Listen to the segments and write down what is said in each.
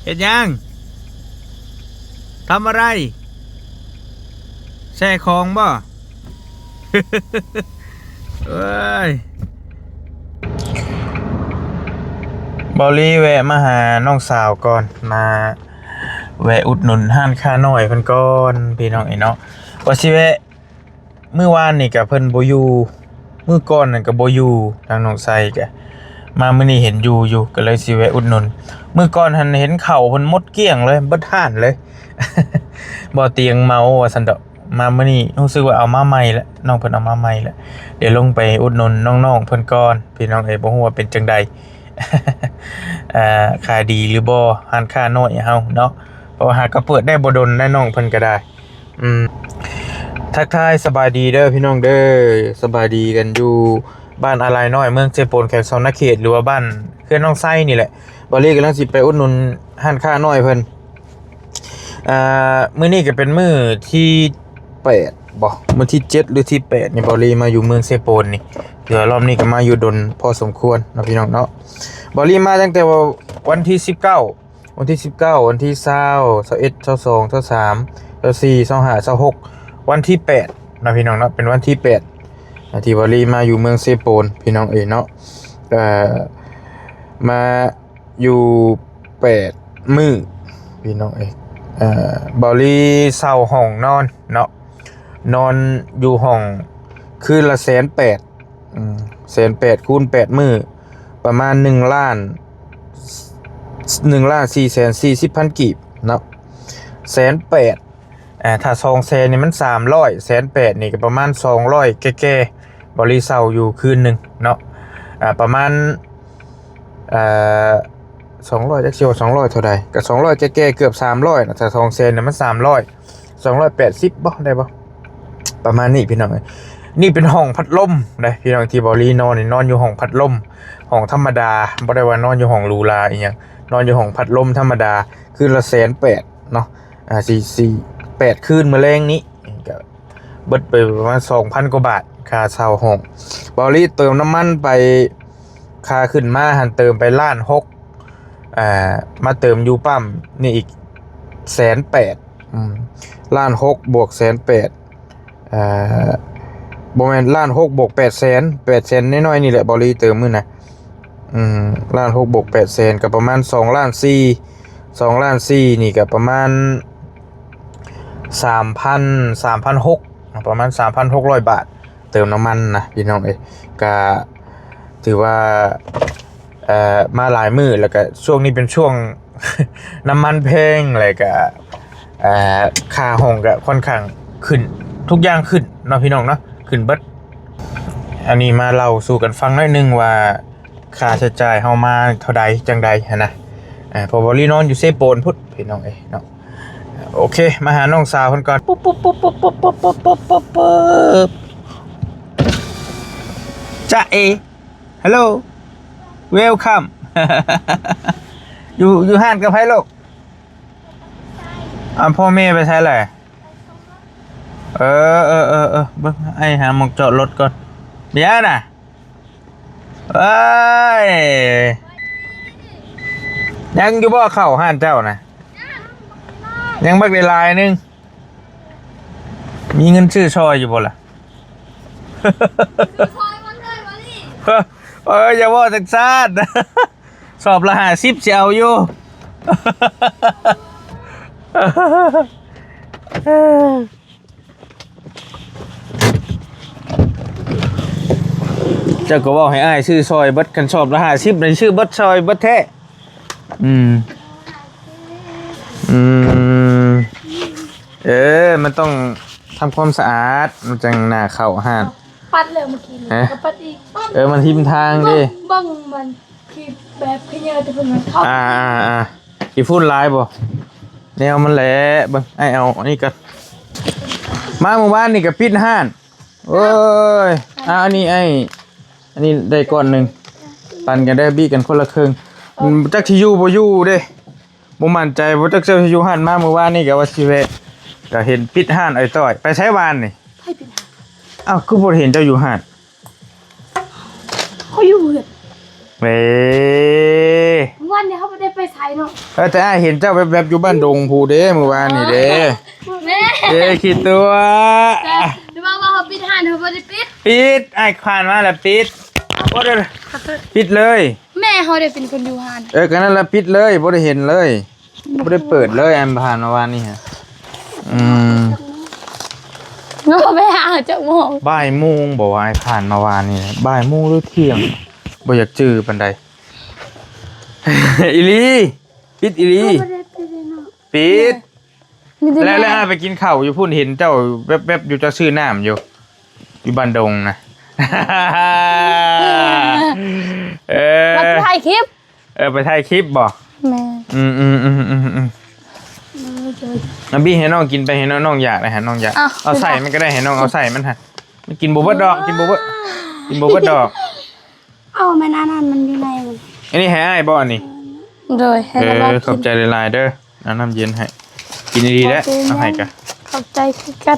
ເຮັດຫຍັງ? ທຳອະໄລ? ແຊ່ຂອງບໍ່? ເອີຍ ເບົາລີແວະມາຫານ້ອງສາວກ່ອນ ມາແວະອຸດໜູນຮ້ານຄ້ານ້ອຍເພິ່ນກ່ອນ ພີ່ນ້ອງເອີຍເນາະ. ວ່າຊິແວະ ມື້ວານນີ້ກະເພິ່ນບໍ່ຢູ່ ມື້ກ່ອນນັ້ນກະບໍ່ຢູ່ ທາງນ້ອງໄຊກະ ມາມື້ນີ້ເຫັນຢູ່ຢູ່ ກະເລີຍຊິແວະອຸດໜູນ. ມື້ກ່ອນຫັ້ນເຫັນເຂົ້າເພິ່ນໝົດກ້ຽງເລີຍ ເບິດຮ້ານເລີຍ ບໍ່ຕຽງເມົາວ່າຊັ້ນດອກ. ມາມື້ນີ້ຮູ້ສຶກວ່າເອົາມາໃໝ່ແລ້ວ ນ້ອງເພິ່ນເອົາມາໃໝ່ແລ້ວ. ດຽວລົງໄປອຸດໜູນນ້ອງໆເພິ່ນກ່ອນ ພີ່ນ້ອງເອີຍ ບໍ່ຮູ້ວ່າເປັນຈັ່ງໃດ ຂາຍດີຫຼືບໍ່ ຮ້ານຄ້ານ້ອຍເຮົາເນາະ ເພາະວ່າຫາກະເປີດໄດ້ບໍ່ດົນແລ້ວ ນ້ອງເພິ່ນກະໄດ້. ອືມ ທັກທາຍສະບາຍດີເດີພີ່ນ້ອງເດີ ສະບາຍດີກັນຢູ່ບ້ານອາລາຍນ້ອຍ ເມືອງເຊໂປນ ແຂວງສະຫວັນນະເຂດ ຫຼືວ່າບ້ານເຮືອນນ້ອງໄຊນີ້ແຫຼະ. ເບົາລີກຳລັງຊິໄປອຸດໜູນຮ້ານຄ້ານ້ອຍເພິ່ນ. ອ່າ ມື້ນີ້ກະເປັນມື້ທີແປດບໍ ມື້ທີເຈັດຫຼືທີແປດນີ້ ເບົາລີມາຢູ່ເມືອງເຊໂປນນີ້ ຖືວ່າລອບນີ້ກະມາຢູ່ດົນພໍສົມຄວນເນາະ ພີ່ນ້ອງເນາະ. ເບົາລີມາຕັ້ງແຕ່ວ່າວັນທີສິບເກົ້າ ວັນທີສິບເກົ້າ ວັນທີຊາວ ຊາວເອັດ ຊາວສອງ ຊາວສາມ ຊາວສີ່ ຊາວຫ້າ ຊາວຫົກ ວັນທີແປດເນາະ ພີ່ນ້ອງເນາະ ເປັນວັນທີແປດ ທີ່ເບົາລີມາຢູ່ເມືອງເຊໂປນ ພີ່ນ້ອງເອີຍເນາະ. ເອີ ມາຢູ່ແປດມື້ ພີ່ນ້ອງເອີຍ. ເອີ ເບົາລີເຊົ່າຫ້ອງນອນເນາະ ນອນຢູ່ຫ້ອງຄືນລະແສນແປດ ອືມ ແສນແປດຄູນແປດມື້ ປະມານໜຶ່ງລ້ານ ໜຶ່ງລ້ານສີ່ແສນສີ່ສິບພັນກີບເນາະ ແສນແປດ. ອ່າ ຖ້າສອງແສນນີ້ມັນສາມຮ້ອຍ ແສນແປດນີ້ກະປະມານສອງຮ້ອຍແກ່ໆ ເບົາລີເຊົ່າຢູ່ຄືນໜຶ່ງເນາະ ອ່າ ປະມານ ອ່າ ສອງຮ້ອຍ ຈັກຊິວ່າສອງຮ້ອຍເທົ່າໃດ ກະສອງຮ້ອຍແກ່ໆ ເກືອບສາມຮ້ອຍນະ ຖ້າສອງແສນນີ້ມັນສາມຮ້ອຍ ສອງຮ້ອຍແປດສິບບໍ ໄດ້ບໍ່ ປະມານນີ້ ພີ່ນ້ອງເອີຍ. ນີ້ເປັນຫ້ອງພັດລົມເດ້ ພີ່ນ້ອງ ທີ່ເບົາລີນອນນີ້ ນອນຢູ່ຫ້ອງພັດລົມ ຫ້ອງທຳມະດາ ບໍ່ໄດ້ວ່ານອນຢູ່ຫ້ອງຫຼູຫຼາອີ່ຫຍັງ ນອນຢູ່ຫ້ອງພັດລົມທຳມະດາ ຄືນລະແສນແປດເນາະ. ອ່າ ຊິ ຊິແປດຄືນມື້ແລງນີ້ ກະເບິດໄປປະມານສອງພັນກວ່າບາດ ຄ່າເຊົ່າຫ້ອງ. ເບົາລີເຕີມນ້ຳມັນໄປ ຄ່າຂຶ້ນມາຫັ້ນເຕີມໄປລ້ານຫົກ ອ່າ ມາເຕີມຢູ່ປ້ຳນີ້ອີກແສນແປດ ອືມ ລ້ານຫົກບວກແສນແປດ ອ່າ ບໍ່ແມ່ນ ລ້ານຫົກບວກແປດແສນ ແປດແສນນ້ອຍໆນີ້ແຫຼະ ເບົາລີເຕີມມື້ນະ ອືມ ລ້ານຫົກບວກແປດແສນ ກະປະມານສອງລ້ານສີ່ ສອງລ້ານສີ່ນີ້ກະປະມານສາມພັນ ສາມພັນຫົກ ປະມານສາມພັນຫົກຮ້ອຍບາດ ເຕີມນ້ຳມັນນະ ພີ່ນ້ອງເອີຍ. ກະຖືວ່າ ເອີ ມາຫຼາຍມື້ ແລ້ວກະຊ່ວງນີ້ເປັນຊ່ວງນ້ຳມັນແພງ ແລ້ວກະ ເອີ ຄ່າຫ້ອງກະຂ້ອນຂ້າງຂຶ້ນ ທຸກຢ່າງຂຶ້ນເນາະ ພີ່ນ້ອງເນາະ ຂຶ້ນເບິດ. ອັນນີ້ມາເລົ່າສູ່ກັນຟັງໜ້ອຍໜຶ່ງວ່າ ຄ່າໃຊ້ຈ່າຍເຮົາມາເທົ່າໃດຈັ່ງໃດຫັ້ນນະ ເພາະວ່າລີນອນຢູ່ເຊໂປນພຸ້ນ ພີ່ນ້ອງເອີຍເນາະ. ໂອເຄ ມາຫານ້ອງສາວເພິ່ນກ່ອນ ປຸບ ປຸບ ປຸບ ປຸບ ປຸບ ປຸບ ປຸບ ປຸບ ປຸບ ຈະເອ Hello Welcome ຢູ່ ຢູ່ຮ້ານກັບໃຜລູກ? ອ່າ ພໍ່ແມ່ໄປໃສແຫຼະ? ເອີ ເອີ ເອີ ເອີ ເບິ່ງ ອ້າຍຫາໝ່ອງຈອດລົດກ່ອນ. ເບຍນະ? ເອີຍ ຍັງຢູ່ບໍ່ເຂົ້າຮ້ານເຈົ້ານະ? ຍັງບັກຫຼາຍໆໜຶ່ງ. ມີເງິນຊື້ຊອຍຢູ່ບໍ່ລະ? ເອີ ຢ່າເວົ້າຈັ່ງຊັ້ນ. ສອບລະຫ້າສິບຊິເອົາຢູ່. ເຈົ້າກໍເວົ້າໃຫ້ອ້າຍຊື້ຊອຍເບິດ, ຄັນສອບລະຫ້າສິບນີ້ຊື້ເບິດຊອຍເບິດແທ້. ອືມ ອືມ ເອີ ມັນຕ້ອງທຳຄວາມສະອາດ ມັນຈັ່ງໜ້າເຂົ້າຮ້ານ. ປັດແລ້ວເມື່ອກີ້ນີ້ ຮະ? ກໍປັດອີກ. ເອີ ມັນທິ່ມທາງເດ້. ເບິ່ງ ເບິ່ງມັນ. ຂີ້ແບບຂີ້ເຫຍື້ອແຕ່ເພິ່ນມັນເຂົ້າ. ອ່າໆໆ ຂີ້ຝຸ່ນຫຼາຍບໍ່? ແນວມັນແຫຼະ. ເບິ່ງ ອ້າຍເອົາອັນນີ້ກ່ອນ. ມາມື້ວານນີ້ກໍປິດຮ້ານ. ໂອ້ຍ ອ່າ ອັນນີ້ອ້າຍ ອັນນີ້ໄດ້ກ້ອນໜຶ່ງ ປັນກັນໄດ້ ບີກັນຄົນລະເຄິ່ງ. ເອີ ຈັກຊິຢູ່ບໍ່ຢູ່ເດ້ ບໍ່ໝັ້ນໃຈ ບໍ່ຈັກຊິຢູ່ຮ້ານ. ມາມື້ວານນີ້ກໍວ່າຊິແວະ ກໍເຫັນປິດຮ້ານ. ອ້າຍຕ້ອຍ ໄປໃສວານນີ້? ໃຜປິດຮ້ານ? ອ້າວ ຄືບໍ່ເຫັນເຈົ້າຢູ່ຮ້ານ? ເຂົາຢູ່ເຮືອນ. ເອີ ວັນນີ້ເຮົາບໍ່ໄດ້ໄປໃສ. ໄປເນາະ ເອີ ແຕ່ອ້າຍເຫັນເຈົ້າແວບໆຢູ່ບ້ານດົງພຸ້ນເດ້ ມື້ວານນີ້ເດ້ ແມ່ ເດ້ ຂີ້ຕົວະ ແຕ່ວ່າ ວ່າເຮົາປິດຮ້ານ ເຮົາບໍ່ໄດ້ປິດ ປິດ ອ້າຍຜ່ານມາແລ້ວປິດ ໂອ້ ປິດເລີຍ ແມ່ເຮົາໄດ້ເປັນຄົນຢູ່ຮ້ານ ເອີ ກໍນັ້ນລະ ປິດເລີຍ ບໍ່ໄດ້ເຫັນເລີຍ ບໍ່ໄດ້ເປີດເລີຍ ອັນຜ່ານມາວານນີ້ຫະ ອືມ ເນາະ ໄປຫາເຈົ້າໂມງ ບ່າຍໂມງບໍ່ວະ ອ້າຍຜ່ານມາວານນີ້ ບ່າຍໂມງຫຼືທ່ຽງ ບໍ່ຢາກຈື່ປານໃດ ອີ່ຫຼີ ປິດອີ່ຫຼີ ເຮົາບໍ່ໄດ້ໄປເລີຍເນາະ ປິດ ມີແຕ່ ແລ້ວ ແມ່ ແລ້ວອ້າຍໄປກິນເຂົ້າຢູ່ພຸ້ນ ເຫັນເຈົ້າແວບໆຢູ່ ເຈົ້າຊື້ນ້ຳຢູ່ ຢູ່ບ້ານດົງນະ ເອີ ມາຖ່າຍຄລິບ ເອີ ໄປຖ່າຍຄລິບບໍ່ ແມ່ນ ອືມໆໆໆໆ ເອີ ເອີ ອາບີ ໃຫ້ນ້ອງກິນໄປ ໃຫ້ນ້ອງ ນ້ອງຢາກນະ ໃຫ້ນ້ອງຢາກ ເອົາ ເອົາໃສ່ມັນກໍໄດ້ ໃຫ້ນ້ອງເອົາໃສ່ມັນຫະ ມັນກິນບໍ່ເບິດດອກ ກິນບໍ່ເບິດ ກິນບໍ່ເບິດດອກ ເອົາແມ່ນອັນນັ້ນມັນຢູ່ໃນມັນ ອັນນີ້ໃຫ້ອ້າຍບໍ່ອັນນີ້ ໂດຍ ໃຫ້ ເອີ ລະລອງກິນ ຂອບໃຈຫຼາຍໆເດີ ເອົານ້ຳເຢັນໃຫ້ ກິນດີໆແຫຼະ ເອົາໃຫ້ກະ ຂອບໃຈຄືກັນ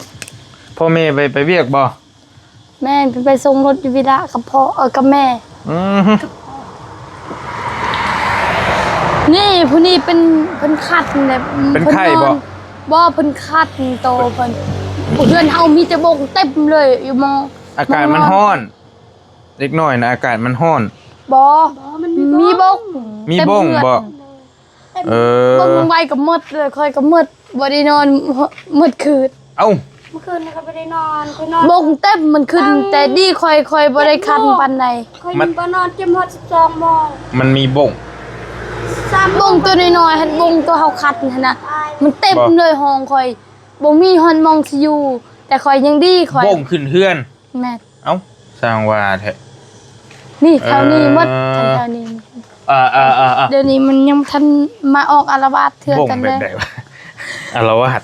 ພໍ່ແມ່ໄປ ໄປວຽກບໍ່ ແມ່ນ ເພິ່ນໄປສົ່ງລົດຢູ່ວິລະກັບພໍ່ ເອີ ກັບແມ່ ອືມ ນີ້ຜູ້ນີ້ເປັນ ເພິ່ນຄັນແບບ ເປັນໄຂ້ບໍ່ ເພິ່ນນອນ ບໍ່ ເພິ່ນຄັນໂຕເພິ່ນ ເຮືອນເຮົາມີແຕ່ບົ້ງເຕັມເລີຍ ຢູ່ໝໍ ອາກາດມັນຮ້ອນ ເດັກນ້ອຍນະ ອາກາດມັນຮ້ອນ ບໍ່ ບໍ່ ມັນມີ ມີບົ້ງ ມີບົ້ງ ເຕັມເຮືອນ ບໍ່ ເອີ ບົ້ງໄວກໍໝົດເລີຍ ຂ້ອຍກໍໝົດ ບໍ່ໄດ້ນອນໝົດຄືນ ເອົ້າ ມື້ຄືນນີ້ກໍບໍ່ໄດ້ນອນ ຂ້ອຍນອນ ບົ້ງເຕັມ ມັນຂຶ້ນ ແຕ່ດີຂ້ອຍ ຂ້ອຍບໍ່ໄດ້ຄັນປານໃດ ຂ້ອຍຍັງບໍ່ນອນ ເຈັບຮອດສິບສອງໂມງ ມັນມີບົ້ງ ບົ້ງໂຕນ້ອຍໆ ຫັ້ນ ບົ້ງໂຕເຮົາຄັນຫັ້ນນະ ມັນເຕັມເລີຍຫ້ອງຂ້ອຍ ບໍ່ມີຮອດໝ່ອງຊິຢູ່ ແຕ່ຂ້ອຍຍັງດີ ຂ້ອຍ ບົ້ງຂຶ້ນເຮືອນ ແມ່ນ ເອົ້າ ຊ່າງວ່າແທ້ ນີ້ແຖວນີ້ໝົດ ເອີ ແຖວນີ້ ເອີໆໆໆ ດຽວນີ້ມັນຍັງບໍ່ທັນມາອອກອາລະວາດເທື່ອ ບົ້ງແບບໃດວະ ອາລະວາດ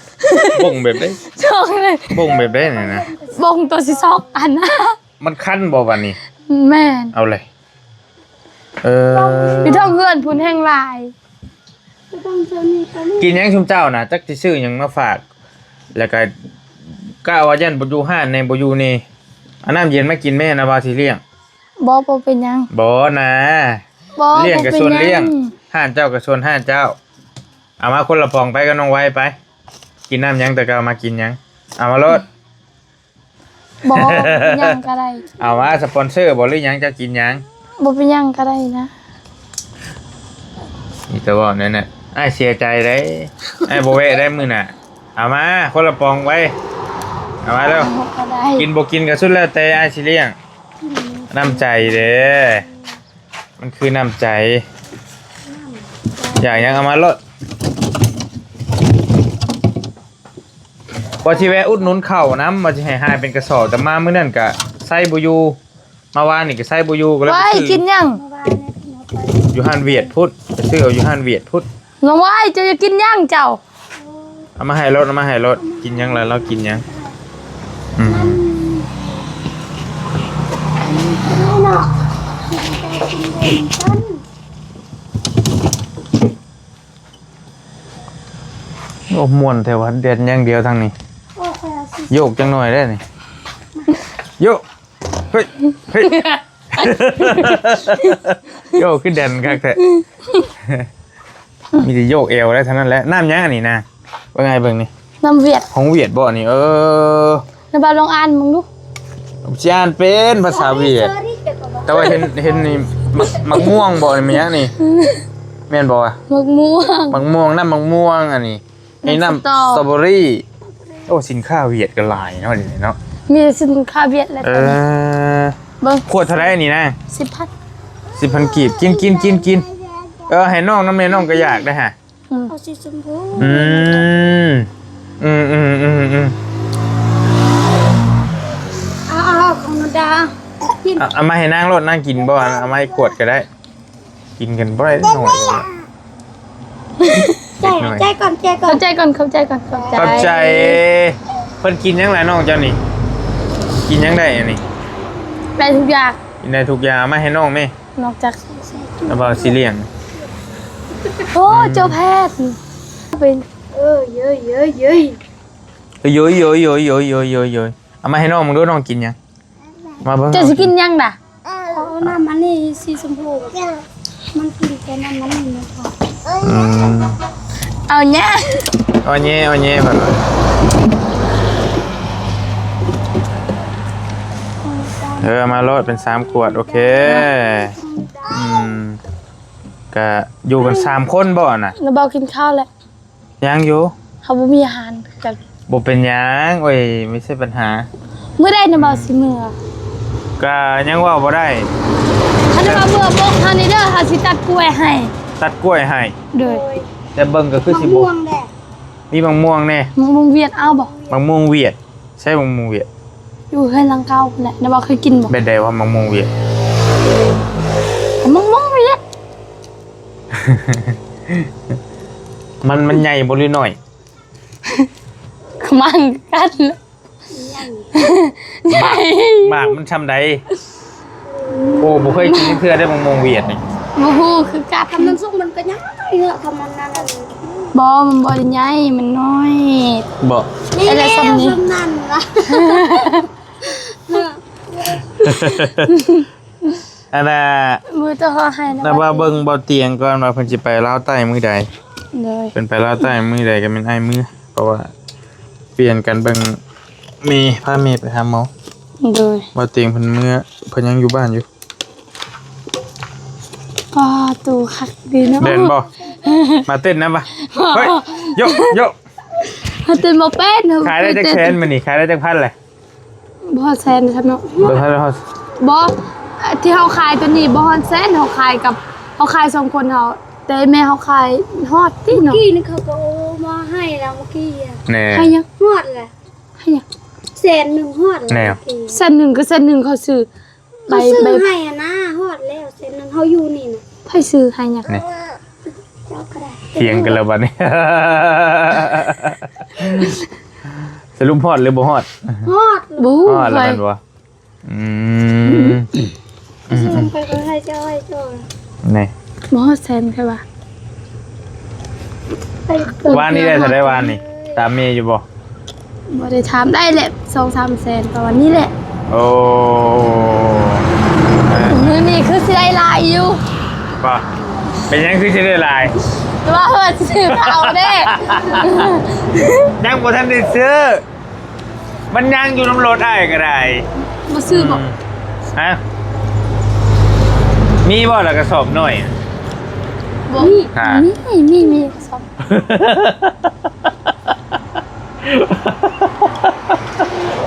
ບົ້ງແບບໃດ ຊ່ອງເລີຍ ບົ້ງແບບໃດນີ້ນະ ບົ້ງໂຕຊິຊອກອັນນະ ມັນຄັນບໍ່ບາດນີ້ ແມ່ນ ເອົາເລີຍ ເອີ ຢູ່ທາງເຮືອນພຸ້ນແຮງຫຼາຍ ກິນຫຍັງຊຸມເຈົ້ານະ ຈັກຊິຊື້ຫຍັງມາຝາກ ແລ້ວກະ ກະວ່າຢ້ານບໍ່ຢູ່ຮ້ານແດ່ ບໍ່ຢູ່ນີ້ ເອົານ້ຳເຢັນມາກິນແມ່ ນາບ່າວຊິລ້ຽງ ບໍ່ ບໍ່ເປັນຫຍັງ ບໍ່ນາ ບໍ່ ລ້ຽງກະຊວນລ້ຽງ ບໍ່ເປັນຫຍັງ ຮ້ານເຈົ້າກະຊວນຮ້ານເຈົ້າ ເອົາມາຄົນລະປ໋ອງໄປກັບນ້ອງໄວໄປ ກິນນ້ຳຫຍັງ ແຕ່ເກົ່າມາກິນຫຍັງ ເອົາມາໂລດ ບໍ່ ບໍ່ເປັນຫຍັງກໍໄດ້ ເອົາມາສະປອນເຊີບໍ່ ຫຼືຫຍັງ ເຈົ້າກິນຫຍັງ ບໍ່ເປັນຫຍັງກໍໄດ້ນະ ມີແຕ່ເວົ້າແນວນັ້ນ ອ້າຍເສຍໃຈເດ້ ອ້າຍບໍ່ແວະໄດ້ມື້ໜ້າ ເອົາມາຄົນລະປ໋ອງໄວ້ ເອົາມາແລ້ວ ບໍ່ກໍໄດ້ ກິນບໍ່ກິນກໍສຸດແລ້ວແຕ່ ອ້າຍຊິລ້ຽງ ອືມ ນ້ຳໃຈເດ້ ມັນຄືນ້ຳໃຈ ຢາກຫຍັງເອົາມາໂລດ ວ່າຊິແວະອຸດໜູນເຂົ້ານຳ ວ່າຊິໃຫ້ຫາຍເປັນກະສອບ ແຕ່ມາມື້ນັ້ນກະໃຊ້ບໍ່ຢູ່ ມາວານນີ້ກະໃຊ້ບໍ່ຢູ່ ກໍເລີຍໄປຊື້ ກິນຫຍັງ ຢູ່ຮ້ານຫວຽດພຸ້ນ ໄປຊື້ເອົາຢູ່ຮ້ານຫວຽດພຸ້ນ ນ້ອງວາຍ ເຈົ້າຢາກກິນຫຍັງເຈົ້າ ເອົາມາໃຫ້ໂລດ ເອົາມາໃຫ້ໂລດ ກິນຫຍັງລະ ລາວກິນຫຍັງ ອືມ ໂອ້ ມ່ວນແທ້ວ່າ ແດນຢ່າງດຽວທາງນີ້ ໂອ້ ໂຍກຈັກໜ່ອຍໄດ້ນີ້ ໂຍກ ເຮີ້ຍ ເຮີ້ຍ ໂຍກຄືແດນຄັກແທ້ ມີແຕ່ໂຍກແອວໄດ້ເທົ່ານັ້ນແຫຼະ ນ້ຳຫຍັງອັນນີ້ນະ ວ່າໄງເບິ່ງນີ້ ນ້ຳຫວຽດ ຂອງຫວຽດບໍ່ນີ້ ເອີ ນະບ່າວລອງອ່ານເບິ່ງດູ ຊິອ່ານເປັນພາສາຫວຽດ ແຕ່ວ່າເຫັນ ເຫັນນີ້ ໝາກ ໝາກມ່ວງບໍ່ນີ້ ແມ່ນຫຍັງນີ້ ແມ່ນບໍ່ວະ ໝາກມ່ວງ ໝາກມ່ວງ ນ້ຳໝາກມ່ວງອັນນີ້ ມີນ້ຳສະຕໍເບີຣີ ໂອ້ ສິນຄ້າຫວຽດກໍຫຼາຍເນາະ ດຽວນີ້ເນາະ ມີແຕ່ສິນຄ້າຫວຽດແຫຼະ ເອີ ເບິ່ງ ຂວດເທົ່າໃດນີ້ນະ ສິບພັນ ສິບພັນກີບ ກິນ ກິນ ກິນ ກິນ ເອີ ໃຫ້ນ້ອງນຳແດ່ ນ້ອງກໍຢາກໄດ້ຫະ ອືມ ເອົາສີຊົມພູ ອືມ ອືມໆໆໆ ເອົາ ເອົາ ເອົາຂອງນາດາ ກິນ ເອົາ ເອົາມາໃຫ້ນາງໂລດ ນາງກິນບໍ່ ເອົາມາໃຫ້ຂວດກໍໄດ້ ກິນກັນບໍ່ໄດ້ໜ້ອຍ ແຈກໜ້ອຍ ແຈກກ່ອນ ແຈກກ່ອນ ຂອບໃຈກ່ອນ ຂອບໃຈກ່ອນ ຂອບໃຈ ຂອບໃຈ ເພິ່ນກິນຫຍັງລະນ້ອງເຈົ້ານີ້ ກິນຫຍັງໄດ້ອັນນີ້ ໄດ້ທຸກຢ່າງ ກິນໄດ້ທຸກຢ່າງ ເອົາມາໃຫ້ນ້ອງແມ້ ນອກຈາກ ແລ້ວວ່າຊິລ້ຽງ ໂອ້ ອືມ ເຈົ້າແພດ ເປັນ ເອີ ເຢີຍ ເຢີຍ ເຢີຍ ເຢີຍ ເອົາມາໃຫ້ນ້ອງເບິ່ງດູ ນ້ອງກິນຫຍັງ ມາເບິ່ງ ເຈົ້າຊິກິນຫຍັງດະ ເອົານ້ຳອັນນີ້ສີຊົມພູ ມັນກິນແຕ່ນ້ຳອັນນີ້ນະ ອືມ ເອົາແຍະ ເອົາແຍະ ເອົາແຍະ ເພິ່ນວ່າ ເອີ ມາໂລດ ເປັນສາມຂວດ ໂອເຄ ອືມ ກະຢູ່ກັນສາມຄົນບໍ່ນະ? ນ້າບ່າວກິນເຂົ້າແລ້ວ? ຍັງຢູ່ ເຮົາບໍ່ມີອາຫານຄືກັນ. ບໍ່ເປັນຫຍັງ ໂອ້ຍ ບໍ່ໃຊ່ບັນຫາ. ມື້ໃດນ້າບ່າວຊິເມືອ? ກະຍັງເວົ້າບໍ່ໄດ້. ຄັນວ່າເມືອ ບອກເຮົານີ້ເດີ ເຮົາຊິຕັດກ້ວຍໃຫ້. ຕັດກ້ວຍໃຫ້? ໂດຍ. ແຕ່ເບິ່ງກໍຄືຊິບໍ່ ມີໝາກມ່ວງແດ່. ມີໝາກມ່ວງແດ່. ໝາກມ່ວງຫວຽດເອົາບໍ່? ໝາກມ່ວງຫວຽດ. ໃຊ້ໝາກມ່ວງຫວຽດ ຢູ່ເຮືອນຫຼັງເກົ່າພຸ້ນແຫຼະ. ນ້າບ່າວເຄີຍກິນບໍ່? ແບບໃດວ່າໝາກມ່ວງຫວຽດ? ໝາກມ່ວງຫວຽດ ມັນ ມັນໃຫຍ່ບໍ່ ຫຼື ນ້ອຍ? ມັນກັນ ໃຫຍ່ ໃຫຍ່ ໝາກ ໝາກມັນຊ່ຳໃດ? ໂອ້ ບໍ່ເຄີຍກິນຈັກເທື່ອເດ້ ໝາກມ່ວງຫວຽດນີ້. ບໍ່ຮູ້ຄືກັນ. ຄັນມັນສຸກມັນກໍໃຫຍ່ເນາະ ຄັນມັນນັ້ນ. ບໍ່ ມັນບໍ່ໄດ້ໃຫຍ່ ມັນນ້ອຍ. ບໍ່ ນີ້ແຫຼະ ສ່ຳນີ້ ສ່ຳນັ້ນລະ. ອັນນ່າ ມື້ຕໍ່ເຮົາໃຫ້ນະ ນະວ່າເບິ່ງເບົາຕຽງກ່ອນວ່າເພິ່ນຊິໄປລາວໃຕ້ມື້ໃດ. ໂດຍ. ເພິ່ນໄປລາວໃຕ້ມື້ໃດກໍແມ່ນອ້າຍມື້ ເພາະວ່າປ່ຽນກັນເບິ່ງແມ່ ພາແມ່ໄປຫາໝໍ. ໂດຍ. ເບົາຕຽງເພິ່ນເມືອ ເພິ່ນຍັງຢູ່ບ້ານຢູ່. ປ້າ ໂຕຄັກດີເນາະ. ແມ່ນບໍ່? ມາເຕັ້ນນຳປະ? ເຮີ້ຍ ໂຍະ ໂຍະ. ເຮົາເຕັ້ນບໍ່ເປັນ. ຂາຍໄດ້ຈັກແສນມື້ນີ້? ຂາຍໄດ້ຈັກພັນແຫຼະ? ບໍ່ຮອດແສນຊ້ຳເນາະ. ບໍ່ທັນຮອດ. ບໍ່ ທີ່ເຮົາຂາຍຕົວນີ້ບໍ່ຮອດແສນ ເຮົາຂາຍກັບ ເຮົາຂາຍສອງຄົນເຮົາ ແຕ່ແມ່ເຮົາຂາຍຮອດຕິເນາະ. ກີ້ນີ້ເຂົາກໍເອົາມາໃຫ້ແລ້ວ ກີ້ອະ. ແນ່ ໃຫ້ຍັງ? ຮອດແຫຼະ. ໃຫ້ຍັງ? ແສນໜຶ່ງຮອດແລ້ວ. ແນ່ ກີ້ ແສນໜຶ່ງກໍແສນໜຶ່ງ ເຂົາຊື້ ໃບ ເຂົາຊື້ໃຫ້ຫັ້ນນະ ຮອດແລ້ວແສນໜຶ່ງ ເຮົາຢູ່ນີ້ນະ. ໃຜຊື້ໃຫ້ຫຍັງ? ນີ້ ເຈົ້າກໍໄດ້ ຖຽງກັນແລ້ວບັດນີ້. ສະຫຼຸບຮອດຫຼືບໍ່ຮອດ? ຮອດ. ບໍ່ຮູ້ ຮອດແລ້ວແມ່ນບໍ່? ອືມ ໄປເບິ່ງໃຫ້ເຈົ້າ ໃຫ້ເຈົ້າ ນີ້ ບໍ່ຮອດແສນ ຂ້ອຍວ່າ. ວານນີ້ໄດ້ເທົ່າໃດວານນີ້? ຕາມເມຢູ່ບໍ່? ບໍ່ໄດ້ຖາມ ໄດ້ແຫຼະ ສອງສາມແສນປະມານນີ້ແຫຼະ. ໂອ້ ມື້ນີ້ຄືຊິໄດ້ຫຼາຍຢູ່. ບໍ່ ເປັນຫຍັງຄືຊິໄດ້ຫຼາຍ? ວ່າເພິ່ນຊື້ເຂົ້າເດ້ ຍັງບໍ່ທັນໄດ້ຊື້. ມັນຍັງຢູ່ນຳລົດອ້າຍກໍໄດ້. ບໍ່ຊື້ບໍ່? ອືມ ຮະ? ມີບໍ່ລະກະສອບນ້ອຍ? ບໍ່ມີ. ມີ ມີ ມີກະສອບ.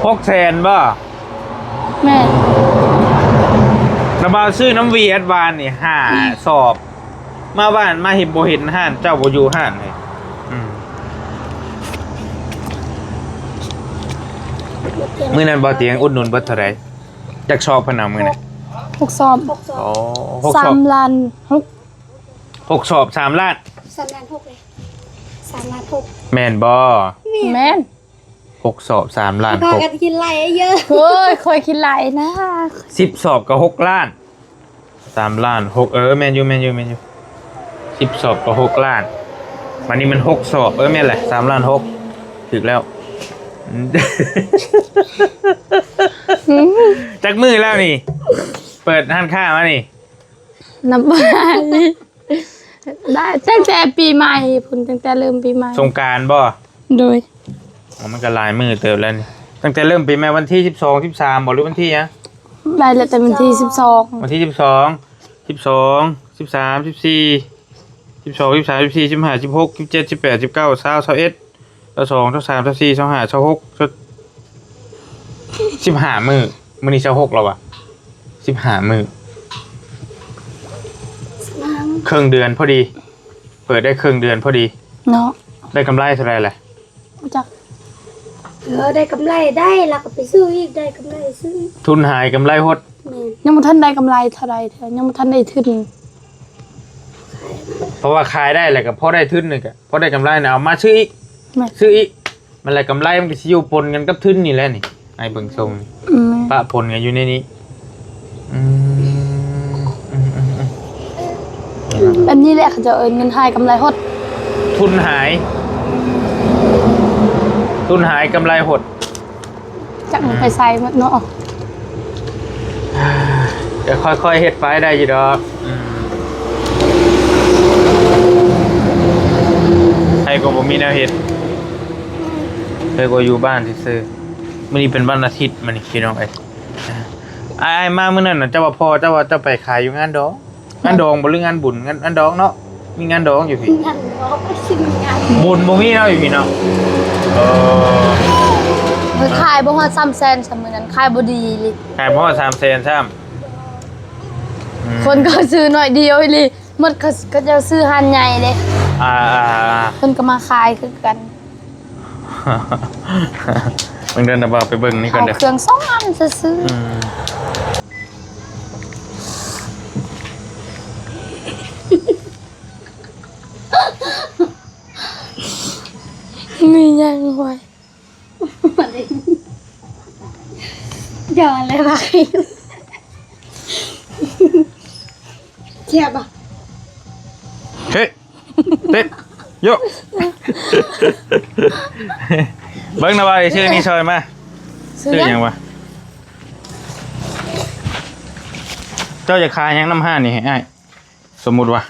ຫົກແສນບໍ່? ແມ່ນ. ລະບ່າວຊື້ນຳຫວຽດວານນີ້ ຫ້າສອບ. ມາບ້ານມາເຫັນ ບໍ່ເຫັນຮ້ານເຈົ້າ ບໍ່ຢູ່ຮ້ານເລີຍ. ອືມ ມື້ນັ້ນບໍ່ຕຽງອຸດໜູນເບິດເທົ່າໃດ? ຈັກຊອບເພິ່ນເອົາມື້ນັ້ນ? ຫົກຊອບ. ໂອ້ ຫົກຊອບ ສາມລ້ານຫົກ. ຫົກຊອບ ສາມລ້ານ. ສາມລ້ານຫົກເລີຍ. ສາມລ້ານຫົກ ແມ່ນບໍ່? ແມ່ນ. ຫົກຊອບ ສາມລ້ານຫົກ. ພາກັນຄິດຫຼາຍເຢີະ. ໂອ້ຍ ຂ້ອຍຄິດຫຼາຍນະ. ສິບຊອບກໍຫົກລ້ານ. ສາມລ້ານຫົກ ເອີ ແມ່ນຢູ່ ແມ່ນຢູ່ ແມ່ນຢູ່. ສິບຊອບກໍຫົກລ້ານ. ບາດນີ້ມັນຫົກຊອບ. ເອີ ແມ່ນແຫຼະ ສາມລ້ານຫົກ. ຖືກແລ້ວ. ອືມ ຈັກມື້ແລ້ວນີ້ ເປີດຮ້ານຄ້າມານີ້? ນັບບໍ່ໄດ້ ໄດ້ຕັ້ງແຕ່ປີໃໝ່ພຸ້ນ ຕັ້ງແຕ່ເລີ່ມປີໃໝ່ ສົງການບໍ່? ໂດຍ. ອໍ ມັນກໍຫຼາຍມື້ເຕີບແລ້ວນີ້ ຕັ້ງແຕ່ເລີ່ມປີໃໝ່ ວັນທີສິບສອງ ສິບສາມບໍ່ ຫຼືວັນທີຫຍັງ? ໄດ້ແລ້ວແຕ່ວັນທີສິບສອງ ວັນທີສິບສອງ ສິບສອງ ສິບສາມ ສິບສີ່ ສິບສອງ ສິບສາມ ສິບສີ່ ສິບຫ້າ ສິບຫົກ ສິບເຈັດ ສິບແປດ ສິບເກົ້າ ຊາວ ຊາວເອັດ ຊາວສອງ ຊາວສາມ ຊາວສີ່ ຊາວຫ້າ ຊາວຫົກ ຊາວ ສິບຫ້າມື້. ມື້ນີ້ຊາວຫົກແລ້ວຫວາ? ສິບຫ້າມື້ ເຄິ່ງເດືອນພໍດີ ເປີດໄດ້ເຄິ່ງເດືອນພໍດີເນາະ. ໄດ້ກຳໄລເທົ່າໃດລະ? ບໍ່ຈັກ. ເອີ ໄດ້ກຳໄລໄດ້ ແລ້ວກໍໄປຊື້ອີກ ໄດ້ກຳໄລຊື້ອີກ. ທຶນຫາຍກຳໄລຫົດ. ແມ່ນ. ຍັງບໍ່ທັນໄດ້ກຳໄລເທົ່າໃດເທື່ອ ຍັງບໍ່ທັນໄດ້ທຶນ. ເພາະວ່າຂາຍໄດ້ແລ້ວກໍພໍໄດ້ທຶນນີ້ ກໍພໍໄດ້ກຳໄລນະ ເອົາມາຊື້ອີກ. ແມ່ນ. ຊື້ອີກ. ມັນລະກຳໄລມັນກໍຊິຢູ່ປົນກັນກັບທຶນນີ້ແຫຼະນີ້ ອ້າຍເບິ່ງຊົງ. ອືມ ປະປົນກັນຢູ່ໃນນີ້. ອືມ ອືມ ອືມ ອືມ ແບບນີ້ແຫຼະ ເຂົາເຈົ້າເອີ້ນເງິນຫາຍກຳໄລຫົດ. ທຶນຫາຍ ທຶນຫາຍກຳໄລຫົດ. ຈັກມັນໄປໃສໝົດເນາະ. ກໍຄ່ອຍໆເຮັດໄປ ໄດ້ຢູ່ດອກ. ອືມ ມີແນວເຮັດ ເລີຍບໍ່ຢູ່ບ້ານຊື່ໆ. ມື້ນີ້ເປັນວັນອາທິດ ມື້ນີ້ພີ່ນ້ອງເອີຍ. ອ້າຍມາມື້ນັ້ນນະ ເຈົ້າວ່າພໍ່ເຈົ້າວ່າເຈົ້າໄປຂາຍຢູ່ງານດອງ. ງານດອງບໍ່ ຫຼືງານບຸນ? ງານ ງານດອງເນາະ. ມີງານດອງຢູ່ພີ້. ງານດອງ ບໍ່ຊິມີງານ ບຸນບໍ່ມີເນາະ ຢູ່ພີ້ເນາະ. ເອີ ເພິ່ນຂາຍບໍ່ຮອດສາມແສນ ຊຳມື້ນັ້ນ ຂາຍບໍ່ດີອີ່ຫຼີ. ຂາຍບໍ່ຮອດສາມແສນຊ້ຳ. ອືມ ຄົນກໍຊື້ໜ້ອຍດຽວອີ່ຫຼີ. ໝົດ ເຂົາ ເຂົາເຈົ້າຊື້ຮ້ານໃຫຍ່ເດ້. ອ່າ ເພິ່ນກໍມາຂາຍຄືກັນ. ເບິ່ງເດີ ນະບ່າວ ໄປເບິ່ງນີ້ກ່ອນເດີ. ເອົາເຄື່ອງສອງອັນຊື່ໆ. ອືມ ມີຫຍັງວະ? ດຽວເລີຍວ່າ ແຊບບໍ່? ເຮີ້ຍ ເຕັດ ໂຍ ເບິ່ງນະວ່າ ຊື້ນີ້ຊ່ອຍມາ. ຊື້ຫຍັງ? ຊື້ຫຍັງວະ? ເຈົ້າຢາກຂາຍຫຍັງນຳຮ້ານນີ້ໃຫ້ອ້າຍ? ສົມມຸດວ່າ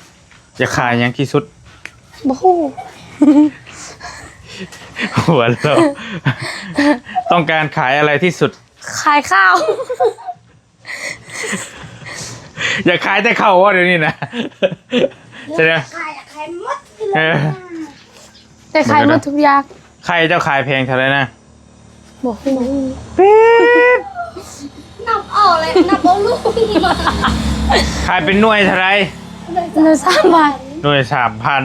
ຢາກຂາຍຫຍັງທີ່ສຸດ? ບໍ່ຮູ້. ຫົວເລາະ. ຕ້ອງການຂາຍອະໄລທີ່ສຸດ? ຂາຍເຂົ້າ. ຢາກຂາຍແຕ່ເຂົ້າບໍ່ ດຽວນີ້ນະ? ແສດງ ຂາຍ ຂາຍໝົດ. ເອີ ແຕ່ຂາຍໝົດທຸກຢ່າງ. ໄຂ່ເຈົ້າຂາຍແພງເທົ່າໃດນະ? ບໍ່ຮູ້. ປີດ ນັບເອົາເລີຍ ນັບເອົາລູກ. ຂາຍເປັນໜ່ວຍເທົ່າໃດ? ໜ່ວຍສາມພັນ. ໜ່ວຍສາມພັນ.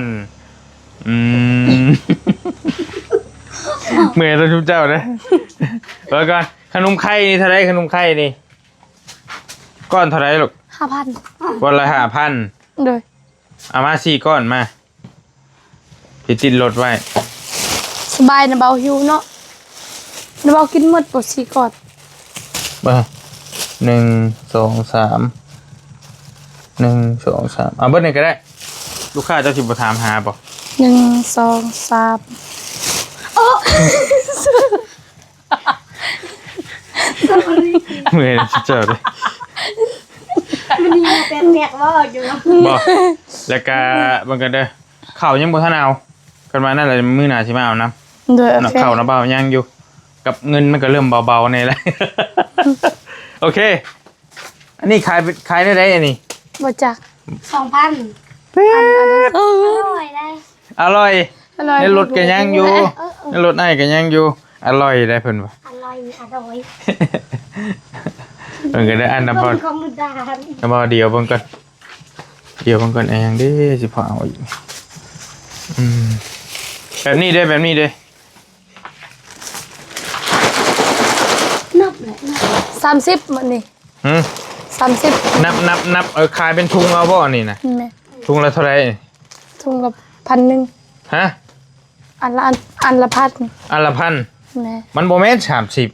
ອືມ ເມື່ອຍແລ້ວຊຸມເຈົ້າເດ້. ເບິ່ງກ່ອນ ຂະໜົມໄຂ່ນີ້ເທົ່າໃດ? ຂະໜົມໄຂ່ນີ້ ກ້ອນເທົ່າໃດລູກ? ຫ້າພັນ. ກ້ອນລະຫ້າພັນ. ໂດຍ. ເອົາມາສີ່ກ້ອນມາ ຊິຕິດລົດໄວ້. ສະບາຍນະເບົາ ຫິວເນາະ. ນະເບົາກິນໝົດບໍ່ສີ່ກ້ອນ? ເບິ່ງ ໜຶ່ງ ສອງ ສາມ ໜຶ່ງ ສອງ ສາມ ເອົາເບິດນີ້ກໍໄດ້. ລູກຄ້າເຈົ້າຊິບໍ່ຖາມຫາບໍ່? ໜຶ່ງ ສອງ ສາມ ໂອ້ ເມື່ອຍເຈົ້າເດ້. ມັນມີແປກໆບໍ່ຢູ່ບໍ່? ແລ້ວກະເບິ່ງກັນເດີ ເຂົ້າຍັງບໍ່ທັນເອົາ. ຄັນວ່ານັ້ນລະ ມື້ໜ້າຊິມາເອົານຳ. ໂດຍ ໂອເຄ. ເຂົ້ານະບ່າວຍັງຢູ່ ກັບເງິນມັນກໍເລີ່ມເບົາໆແດ່ລະ. ໂອເຄ. ອັນນີ້ຂາຍ ຂາຍແນວໃດອັນນີ້? ບໍ່ຈັກ. ສອງພັນ. ອັນ ອັນ ອະຮ່ອຍໄດ໋. ອະຮ່ອຍ ອະຮ່ອຍ. ໃນລົດກໍຍັງຢູ່ ເອີ ເອີ ໃນລົດອ້າຍກໍຍັງຢູ່. ອະຮ່ອຍໄດ໋ເພິ່ນວ່າ. ອະຮ່ອຍ ອະຮ່ອຍ. ເບິ່ງກັນເດີ ອັນນະບ່າວ ຂອງລຸດດານ ນະບ່າວ ດຽວເບິ່ງກ່ອນ ດຽວເບິ່ງກ່ອນ ອີຫຍັງເດ້ ຊິພໍເອົາອີກ. ອືມ ແບບນີ້ເດ້ ແບບນີ້ເດ້. ນັບແຫຼະ ນັບ ສາມສິບ ມື້ນີ້. ຫື? ສາມສິບ. ນັບ ນັບ ນັບ ເອີ ຂາຍເປັນທຸງເອົາບໍ່ອັນນີ້ນະ? ແມ່ນ. ທຸງລະເທົ່າໃດ? ທຸງລະພັນໜຶ່ງ. ຮະ? ອັນລະ ອັນ ອັນລະພັນ. ອັນລະພັນ. ແມ່ນ. ມັນບໍ່ແມ່ນສາມສິບ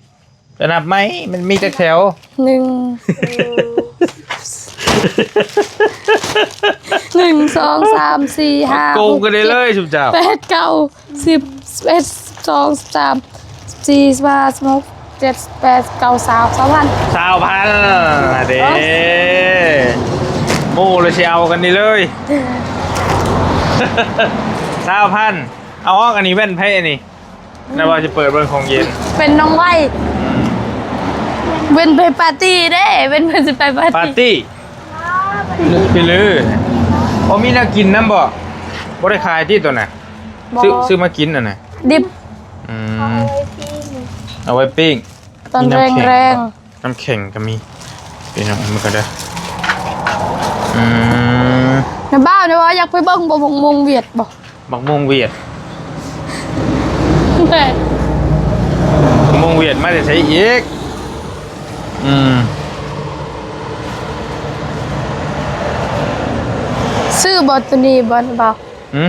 ໄປນັບໃໝ່ ມັນມີຈັກແຖວ? ໜຶ່ງ ໜຶ່ງ ສອງ ສາມ ສີ່ ຫ້າ ໂກງກັນໄດ້ເລີຍຊຸມເຈົ້າ. ແປດ ເກົ້າ ສິບ ສິບເອັດ ສິບສອງ ສິບສາມ ສິບສີ່ ສິບຫ້າ ສິບຫົກ ສິບເຈັດ ສິບແປດ ສິບເກົ້າ ຊາວ ຊາວພັນ. ຊາວພັນ ເດ້. ໂອ້ ລະຊິເອົາກັນນີ້ເລີຍ. ຊາວພັນ. ເອົາອອກ ອັນນີ້ແວ່ນໃຜອັນນີ້? ແລ້ວວ່າຊິເປີດເບິ່ງຂອງເຢັນ ເປັນນ້ອງໄວ. ອືມ ເວັນໄປປາຕີ້ເດ້ ເວັນເພິ່ນຊິໄປປາຕີ້ ປາຕີ້. ພີ່ລື ບໍ່ມີແນວກິນນຳບໍ່? ບໍ່ໄດ້ຂາຍຕິໂຕນັ້ນ? ບໍ່. ຊື້ ຊື້ມາກິນອັນນັ້ນ ດິບ. ອືມ ເອົາໄວ້ປີ້ງ ເອົາໄວ້ປີ້ງ ຕອນແລງໆ. ນ້ຳແຂງກໍມີ ພີ່ນ້ອງ ເບິ່ງກັນເດີ. ອືມ ນ້າບ່າວ ນ້າບ່າວຢາກໄປເບິ່ງບໍ່ ບັກມ່ວງຫວຽດບໍ່? ບັກມ່ວງຫວຽດ ແມ່ນ ບັກມ່ວງຫວຽດມາແຕ່ໃສອີກ? ອືມ ຊື້ບໍ່ໂຕນີ້ບໍ່ ນ້າບ່າວ? ຫື?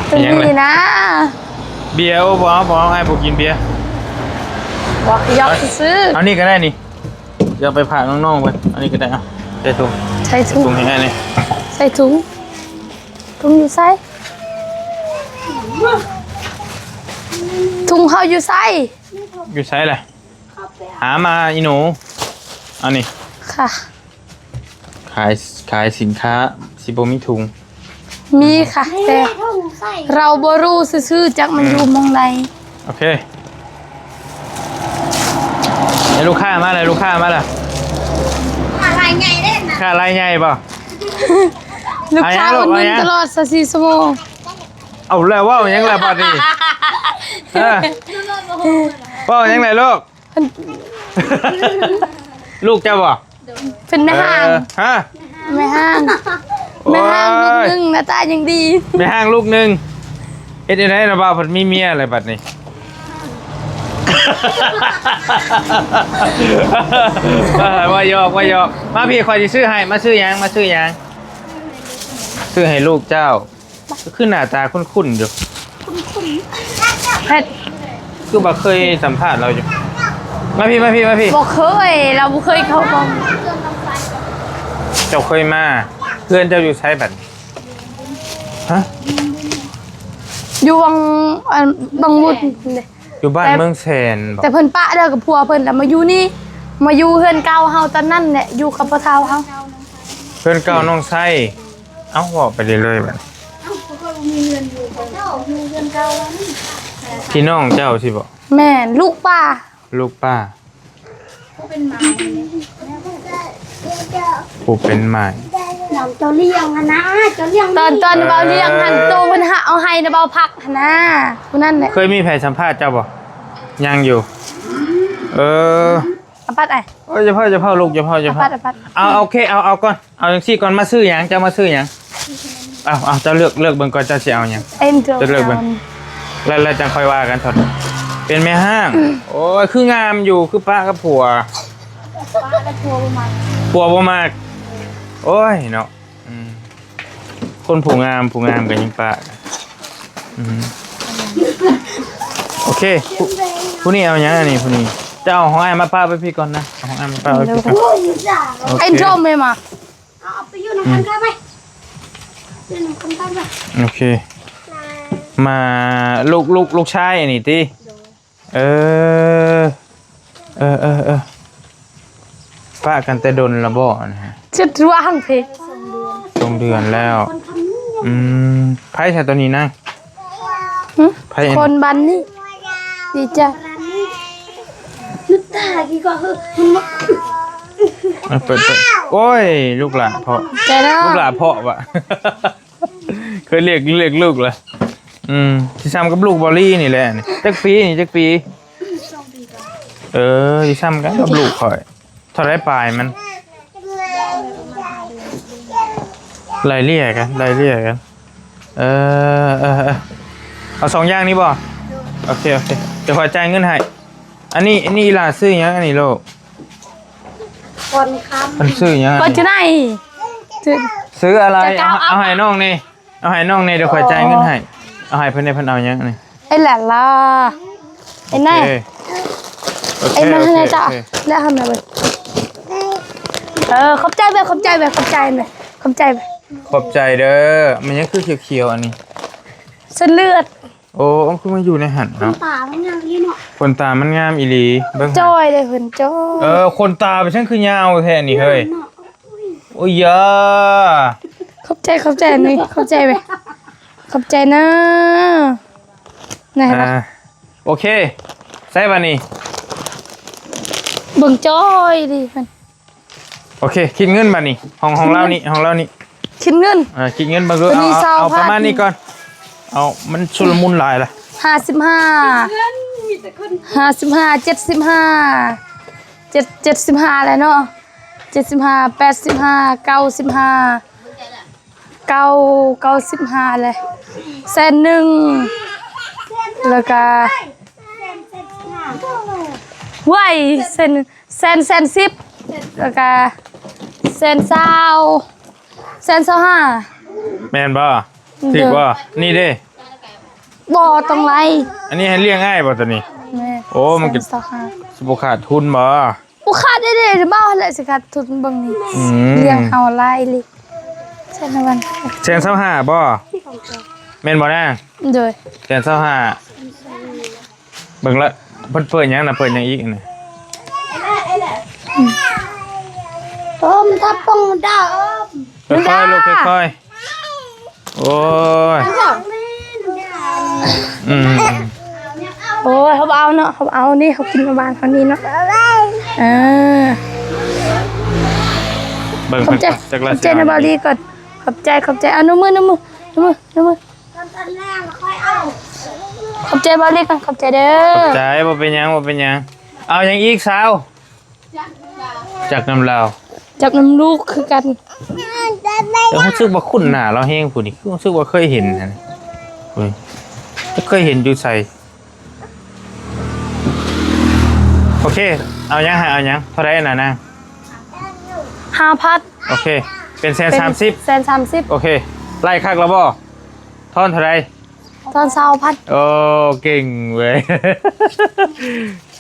ເປັນຫຍັງລະ? ນີ້ນະ ເບຍ. ໂອ້ ບໍ່ເອົາ ບໍ່ເອົາ ອ້າຍບໍ່ກິນເບຍ. ບໍ່ ຢອກຊື່ໆ. ເອົານີ້ກໍໄດ້ນີ້ ດຽວໄປຝາກນ້ອງໆເພິ່ນ. ເອົານີ້ກໍໄດ້ ເອົາ ໃສ່ຖົງ ໃສ່ຖົງ ໃສ່ຖົງໃຫ້ອ້າຍນີ້ ໃສ່ຖົງ. ຖົງຢູ່ໃສ? ຖົງເຮົາຢູ່ໃສ? ຢູ່ໃສລະ? ຫາມາອີ່ໜູ. ອັນນີ້ ຄ່ະ. ຂາຍ ຂາຍສິນຄ້າຊິບໍ່ມີຖົງ. ມີຄ່ະ ແຕ່ເຮົາບໍ່ຮູ້ຊື່ໆ ຈັກມັນຢູ່ໝ່ອງໃດ. ໂອເຄ ເອີ ລູກຄ້າມາແລ້ວ ລູກຄ້າມາແລ້ວ. ຄ້າລາຍໃຫຍ່ເດ້ນະ. ຄ້າລາຍໃຫຍ່ບໍ່? ລູກຄ້າອຸດໜູນຕະຫຼອດຊາວສີ່ຊົ່ວໂມງ. ເອົາແລ້ວ ເວົ້າຫຍັງລະບາດນີ້? ເອີ ເວົ້າຫຍັງລະລູກ? ລູກເຈົ້າບໍ່? ເປັນແມ່ຮ້າງ. ເອີ ຮະ? ແມ່ຮ້າງ ໂອ້ຍ ແມ່ຮ້າງລູກໜຶ່ງ ໜ້າຕາຍັງດີ. ແມ່ຮ້າງລູກໜຶ່ງ ເຮັດຈັ່ງໃດລະບ່າວ ເພິ່ນມີເມຍແລ້ວບັດນີ້. ວ່າຢອກ ວ່າຢອກ. ມາພີ້ ຂ້ອຍຊິຊື້ໃຫ້. ມາຊື້ຫຍັງ? ມາຊື້ຫຍັງ? ຊື້ໃຫ້ລູກເຈົ້າ. ຄືໜ້າຕາຄຸ້ນໆຢູ່. ເຮັດ ຄືວ່າເຄີຍສຳພາດລາວຢູ່. ມາພີ້ ມາພີ້ ມາພີ້. ບໍ່ເຄີຍ ລາວບໍ່ເຄີຍເຂົ້າກ້ອງ. ເຈົ້າເຄີຍມາ? ເຮືອນເຈົ້າຢູ່ໃສບັດ? ຮະ? ຢູ່ວັງ ອັນ ບັງມຸດເດ້. ຢູ່ບ້ານເມືອງແສນບໍ? ແຕ່ເພິ່ນປະເລີກກັບຜົວເພິ່ນ ແລ້ວມາຢູ່ນີ້ ມາຢູ່ເຮືອນເກົ່າເຮົາຕອນນັ້ນແຫຼະ ຢູ່ກັບພໍ່ເຖົ້າເຮົາ. ເຮືອນເກົ່ານ້ອງໄຊ. ເອົ້າ ເວົ້າໄປເລື້ອຍໆ ບັດ ເອົ້າ ເຂົາເຈົ້າບໍ່ມີເຮືອນຢູ່ ເຂົາເຈົ້າຢູ່ເຮືອນເກົ່າແລ້ວນີ້. ພີ່ນ້ອງເຈົ້າຊິບໍ? ແມ່ນ ລູກປ້າ ລູກປ້າ ຜູ້ເປັນໝ້າຍ ຜູ້ເປັນໝ້າຍ. ເຈົ້າລ້ຽງຫັ້ນນະ ເຈົ້າລ້ຽງ ຕອນ ຕອນເບົາລ້ຽງຫັ້ນ ເອີ ໂຕເພິ່ນຫາເອົາໃຫ້ນະ ເບົາພັກຫັ້ນນະ ຜູ້ນັ້ນແຫຼະ. ເຄີຍມີໃຜສຳພາດເຈົ້າບໍ່? ຍັງຢູ່. ເອີ ອາປັດອ້າຍ. ເອີ ຢ່າເຝົ້າ ຢ່າເຝົ້າລູກ ຢ່າເຝົ້າ ຢ່າເຝົ້າ. ອາປັດ ອາປັດ. ເອົາ ໂອເຄ ເອົາ ເອົາກ່ອນ. ເອົາຈັ່ງຊີ້ກ່ອນ ມາຊື້ຫຍັງ? ເຈົ້າມາຊື້ຫຍັງ? ເອົາ ເອົາ ເຈົ້າເລືອກ ເລືອກເບິ່ງກ່ອນ ເຈົ້າຊິເອົາຫຍັງ? ເຈົ້າເລືອກເບິ່ງ ແລ້ວ ແລ້ວຈັ່ງຄ່ອຍວ່າກັນ. ເປັນແມ່ຮ້າງ. ໂອ້ຍ ຄືງາມຢູ່ ຄືປະກັບຜົວ. ປະກັບຜົວບໍ່ມັກ ຜົວບໍ່ມັກ. ໂອ້ຍເນາະ. ອືມ ຄົນຜູ້ງາມ ຜູ້ງາມກໍຍັງປະ. ອືມ ໂອເຄ ຜູ້ ຜູ້ນີ້ເອົາຫຍັງ? ອັນນີ້ ຜູ້ນີ້ ເຈົ້າເອົາຂອງອ້າຍມາປະໄວ້ພີ້ກ່ອນນະ ເອົາຂອງອ້າຍມາປະໄວ້ພີ້ກ່ອນ. ໂອເຄ ໄອ້ໂດມແມ່ມາ ເອົາໄປຢູ່ນຳກັນໄປ ຢູ່ນຳກັນໄປ. ໂອເຄ ມາ ລູກ ລູກ ລູກຊາຍອັນນີ້ຕິ? ເອີ ເອີ ເອີ ເອີ ປະກັນແຕ່ດົນລະບໍ່ນະ? ຈະວ່າຫັ້ນເພ ສອງເດືອນແລ້ວ. ອືມ ໃຜຊະໂຕນີ້ນະ? ຫຶ? ໃຜອັນ ຄົນບ້ານນີ້ ດີຈ້າ. ເອີ ເປີດ ເປີດ. ໂອ້ຍ ລູກຫຼ້າເພາະ ແຕ່ເນາະ ລູກຫຼ້າເພາະວະ. ເຄີຍລຽກ ລຽກລູກລະ. ອືມ ຊິຊ່ຳກັບລູກບອລລີນີ້ແຫຼະ. ນີ້ຈັກປີ? ນີ້ຈັກປີ? ສອງປີກວ່າ. ເອີ ຊິຊ່ຳກັນກັບລູກຂ້ອຍ. ເທົ່າໃດປາຍມັນ? ໄລ່ເລ່ຍກັນ ໄລ່ເລ່ຍກັນ. ເອີ ເອີ ເອີ ເອົາສອງຢ່າງນີ້ບໍ່? ໂອເຄ ໂອເຄ ດຽວຂ້ອຍຈ່າຍເງິນໃຫ້. ອັນນີ້ ອັນນີ້ອີ່ຫຼ້າຊື້ຫຍັງອັນນີ້ລູກ? ກ່ອນຄຳ ເພິ່ນຊື້ຫຍັງ? ກ່ອນຈະໄດ້ ຊື້ ຊື້ອະໄລ? ເອົາ ເອົາໃຫ້ນ້ອງນີ້ ເອົາໃຫ້ນ້ອງແດ່ ດຽວຂ້ອຍຈ່າຍເງິນໃຫ້. ອໍ ເອົາໃຫ້ເພິ່ນແດ່ ເພິ່ນເອົາຫຍັງນີ້? ເອີ ຫຼ້າຫຼ້າ ເອີ ໂອເຄ ເອີ ໂອເຄ ເອີ ມາໃຫ້ແດ່ ໂອເຄ ຈ້າ ໂອເຄ ແລ້ວຫັ້ນນະເວີຍ. ເອີ ຂອບໃຈແບບ ຂອບໃຈແບບ ຂອບໃຈແບບ ຂອບໃຈແບບ ຂອບໃຈເດີ. ມັນຍັງຄືຂຽວໆ ອັນນີ້ ເສັ້ນເລືອດ. ໂອ້ ເອົາ ຄືມາຢູ່ໃນຫັ້ນເນາະ. ຂົນຕາມັນງາມອີ່ຫຼີເນາະ ຂົນຕາມັນງາມອີ່ຫຼີ. ເບິ່ງ ຈ້ອຍເດ້ ເພິ່ນຈ້ອຍ. ເອີ ຂົນຕາເປັນຫຍັງຄືຍາວແທ້ນີ້ເຮີ້ຍ? ໂອ້ຍຢາ ຂອບໃຈ ຂອບໃຈນີ້ ຂອບໃຈເວີຍ ຂອບໃຈນະ. ນະ ອ່າ ໂອເຄ ໃສ່ບາດນີ້ ເບິ່ງຈ້ອຍດີເພິ່ນ. ໂອເຄ ຄິດເງິນບາດນີ້ ຂອງ ຂອງລາວນີ້ ຂອງລາວນີ້ ຄິດເງິນ. ເອີ ຄິດເງິນເບິ່ງດູ. ເອົາ ເອົາປະມານນີ້ກ່ອນ ເອົາ ມັນຊຸນລະມຸນຫຼາຍລະ. ຫ້າສິບຫ້າ ຫ້າສິບຫ້າ ເຈັດສິບຫ້າ ເຈັດ ເຈັດສິບຫ້າແລ້ວເນາະ. ເຈັດສິບຫ້າ ແປດສິບຫ້າ ເກົ້າສິບຫ້າ ເກົ້າ ເກົ້າສິບຫ້າແຫຼະ ແສນໜຶ່ງ ແລ້ວກະ ເວີ້ຍ ແສນ ແສນ ແສນສິບ ແລ້ວກະ ແສນຊາວ ແສນຊາວຫ້າ. ແມ່ນບໍ່? ຖືກບໍ່? ນີ້ເດ້ ບໍ່ ຕ້ອງໄລ່. ອັນນີ້ໃຫ້ລ້ຽງອ້າຍບໍ່ໂຕນີ້? ແມ່ນ. ໂອ້ ມັນກະ ແສນຊາວຫ້າ ຊິບໍ່ຂາດທຶນບໍ່? ບໍ່ຂາດເດ້ ເວົ້າຫັ້ນແຫຼະ ຊິຂາດທຶນເບິ່ງນີ້. ອືມ ລ້ຽງເຮົາຫຼາຍອີ່ຫຼີ. ແສນຊາວຫ້າບໍ່? ແມ່ນບໍ່ນາງ? ໂດຍ ແສນຊາວຫ້າ. ເບິ່ງລະ ເພິ່ນເປີດຫຍັງນະ? ເປີດຫຍັງອີກນະ? ອືມ ອືມ ຖ້າປ່ອງດາ ອືມ ຄ່ອຍໆລູກ ຄ່ອຍໆ. ໂອ້ຍ ອືມ ໂອ້ຍ ເຮົາບໍ່ເອົາເນາະ ເຮົາບໍ່ເອົານີ້ ເຮົາກິນມາບ້ານເຮົານີ້ເນາະ ເອີ ເບິ່ງ ຂອບໃຈ ເພິ່ນກ່ອນ ຈັກລະ ຂອບໃຈນະ ຊິເອົາ ບ່າວລີກ່ອນ ຂອບໃຈ ຂອບໃຈ ເອົາ ນົມມື ນົມມື ນົມມື ນົມມື ຂອບໃຈບ່າວລີກ່ອນ ຂອບໃຈເດີ ຂອບໃຈ ບໍ່ເປັນຫຍັງ ບໍ່ເປັນຫຍັງ ເອົາຫຍັງອີກສາວ? ຈັກນຳລາວ ຈັກນຳລູກຄືກັນ ແຕ່ຮູ້ສຶກວ່າຄຸ້ນໜ້າລາວແຮງຜູ້ນີ້ ຄືຮູ້ສຶກວ່າເຄີຍເຫັນຫັ້ນ ເອີ ເຄີຍເຫັນຢູ່ໃສ? ໂອເຄ ເອົາຫຍັງ ໃຫ້ເອົາຫຍັງ ເທົ່າໃດນະນາງ? ຫ້າພັນ ໂອເຄ ເປັນແສນສາມສິບ ເປັນແສນສາມສິບ ໂອເຄ ໄລ່ຄັກແລ້ວບໍ່? ທອນເທົ່າໃດ? ຕອນຊາວພັນ ໂອ້ ເກັ່ງເວີຍ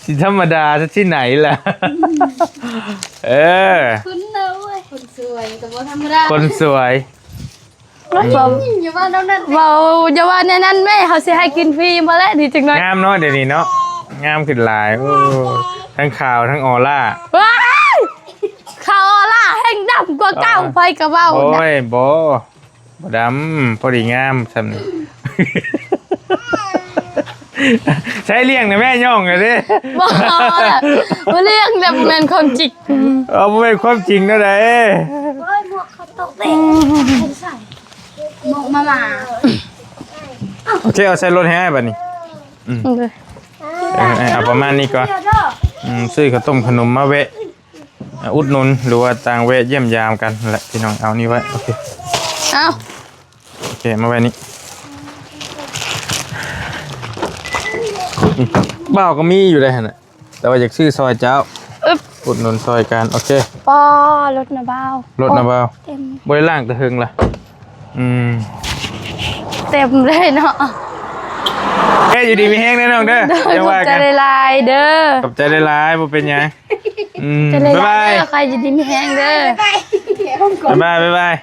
ຊິທຳມະດາຊະທີ່ໄຫນລະ ເອີ ຄົນເລີຍ ຄົນສວຍກໍບໍ່ທຳມະດາ ຄົນສວຍ ເວົ້າ ຢ່າເວົ້າແນວນັ້ນ ເວົ້າ ຢ່າເວົ້າແນວນັ້ນແມ້ ເຮົາຊິໃຫ້ກິນຟຣີບໍ່ແລະນີ້ຈັກໜ້ອຍ ງາມເນາະ ດຽວນີ້ເນາະ ງາມຂຶ້ນຫຼາຍ ໂອ້ ທັງຂາວທັງອໍລາ ວ້າຍ ຂາວອໍລາແຮ່ງດຳກວ່າເກົ່າ ເອີ ໃຜກໍເວົ້າ ໂອ້ຍ ນະ ບໍ່ ບໍ່ດຳ ພໍດີງາມຊ່ຳນີ້ ໃຊ້ລ້ຽງນະແມ່ ຍ່ອງກະເດ້ ບໍ່ ບໍ່ລ້ຽງ ແຕ່ບໍ່ແມ່ນຄວາມຈິງ ເອີ ບໍ່ແມ່ນຄວາມຈິງແນວໃດ ໂອ້ຍ ໝວກເຂົາຕົກເດ້ ໃສ່ ໝວກມາມ່າ ໂອເຄ ເອົາໃສ່ລົດໃຫ້ອ້າຍບາດນີ້ ອືມ ເອີ ເອົາປະມານນີ້ກ່ອນ ອືມ ຊື້ເຂົ້າຕົ້ມຂະໜົມມາແວະ ອ່າ ອຸດໜູນ ຫຼືວ່າຕ່າງແວະຢ້ຽມຢາມກັນແຫຼະພີ່ນ້ອງ ເອົານີ້ໄວ້ ໂອເຄ ເອົາ ໂອເຄ ມາໄວ້ນີ້ ອືມ ບ່າວກໍມີຢູ່ໃດຫັ້ນນະ ແຕ່ວ່າຢາກຊື້ຊ່ອຍເຈົ້າ ອຶບ ອຸດໜູນຊ່ອຍກັນ ໂອເຄ ປ້າ ລົດນະບ່າວ ລົດນະບ່າວ ໂອ້ ເຕັມ ບໍ່ໄດ້ລ້າງແຕ່ເຫິງລະ ອືມ ເຕັມເລີຍເນາະ ເອີ ຢູ່ດີມີແຮງເດີນ້ອງເດີ ໂດຍ ຈັ່ງວ່າກັນ ຂອບໃຈຫຼາຍໆເດີ ຂອບໃຈຫຼາຍໆ ບໍ່ເປັນຫຍັງ ອືມ ຂອບໃຈຫຼາຍໆເດີ ບາຍບາຍ ຂໍໃຫ້ຢູ່ດີມີແຮງເດີ ບາຍບາຍ ບາຍບາຍ.